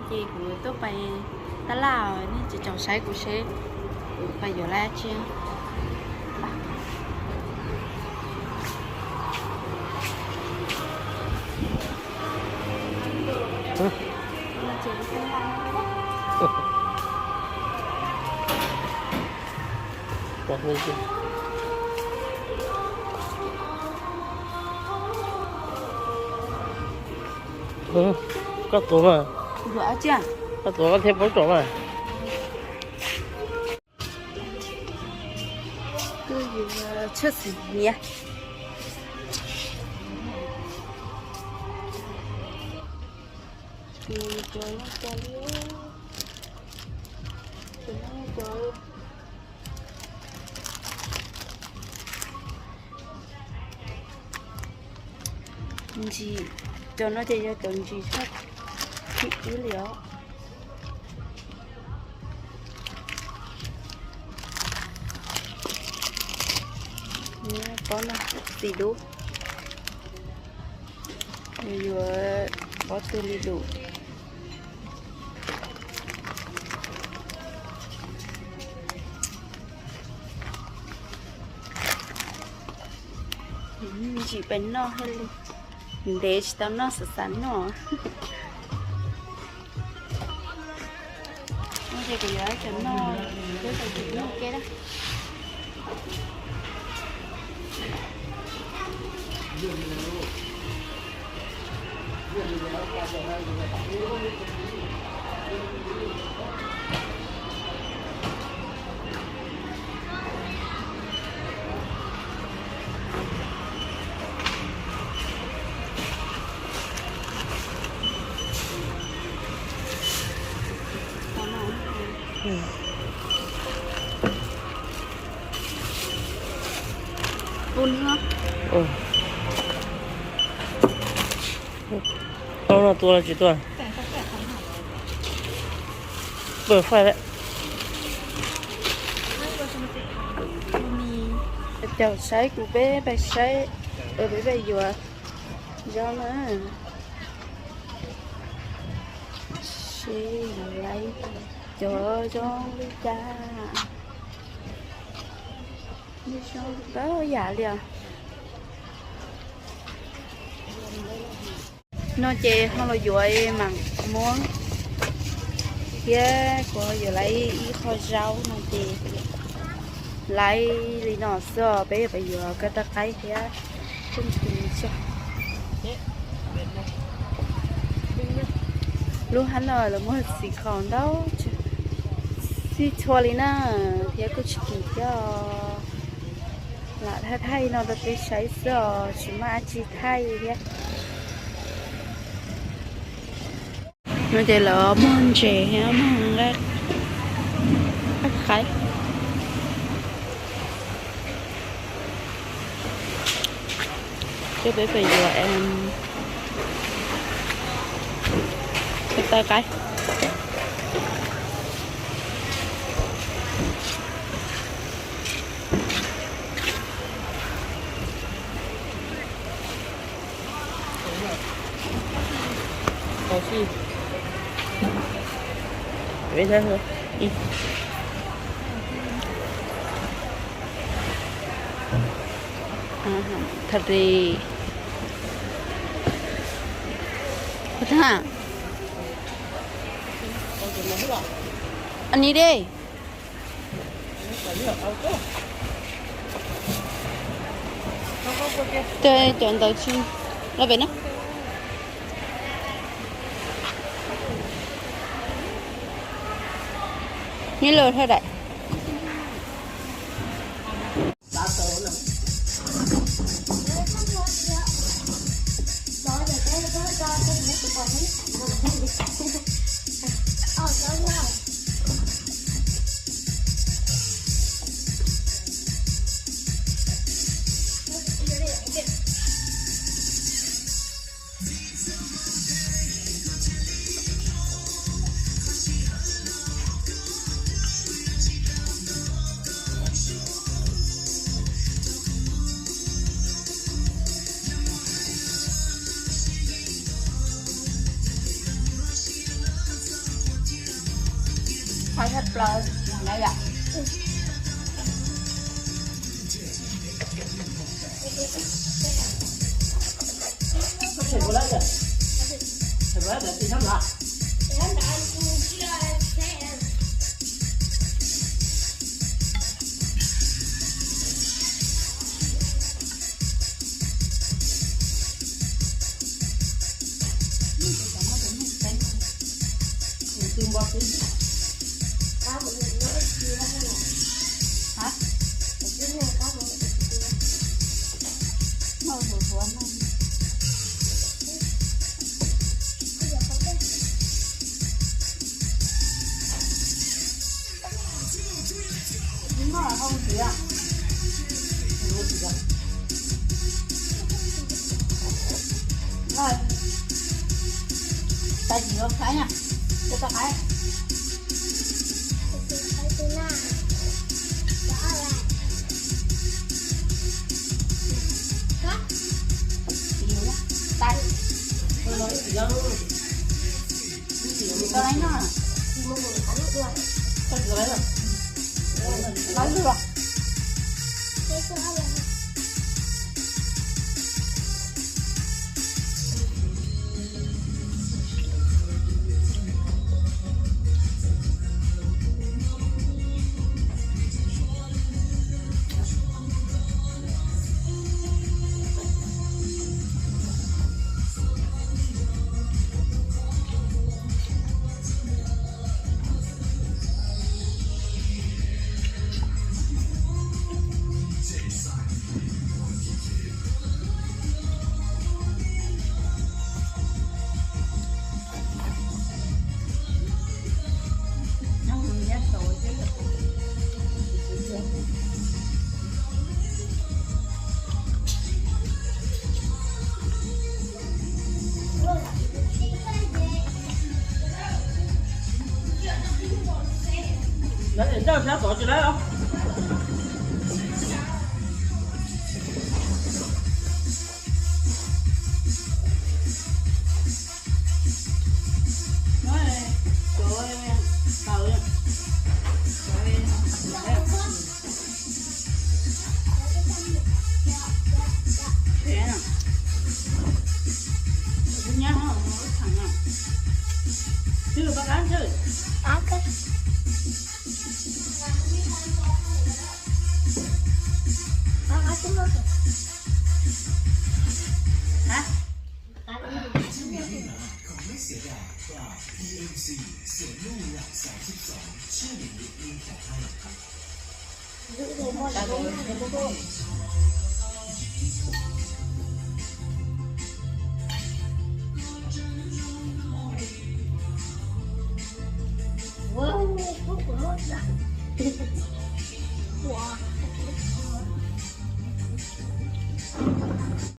Ces kuv tuaj pais tab laj, nej tsis txhob saib kuv seb kuv pais yuav lab tsi. Koj tuav mas. Koj tuav koj thiaj paub tsom mas. Kuj yus tshwj xeem hniav. Ntsis, cov no ces yog cov ntsis tshaj ib li os. Pob no txiv dub, yus yuav pob twg li lus. Ntsis pais noj thiaj li ntev, tsis tau noj xav xav noj. Ces kuv yuav cov no, yuav cov no ke na. Tau no tua los tsis tua? Pawg faij lawm. Caum saib kuv, peb pais saib, peb pais yuav zoo na. Seb yuav lab cov zoo li cas. Zoo tau yam li os. No ces ho los yuav mam muab thiab, kuv yuav lab ib qho zaub no ces lab li no xwb os, peb yuav pab yuav koj tau qaib thiab. Lub hab no lawv muag txiv qhaus ntau, txhij txhua li na, thiab kuj tsis kim thiab. Lam thaij thaij no rau peb saib xwb os, tsis muaj dab tsi thaij thiab. No ces lawv muag ntses thiab muag nqaij qaib coj peb pem yuav koj tau qaib. Thật thì anh đi đi. Cov ntawd tsis los pem na. Nyob lawm thaj daim. Qhov tshaj plaws na yom. Tais tsis yuav qhaib na, tau qhaib. Tais, tau qhaib no. Tau qhaib no. Lawv niam ntawj plab tod tsis lawv os. Hả? Hả? Wow, khúc của mốt ra. Wow.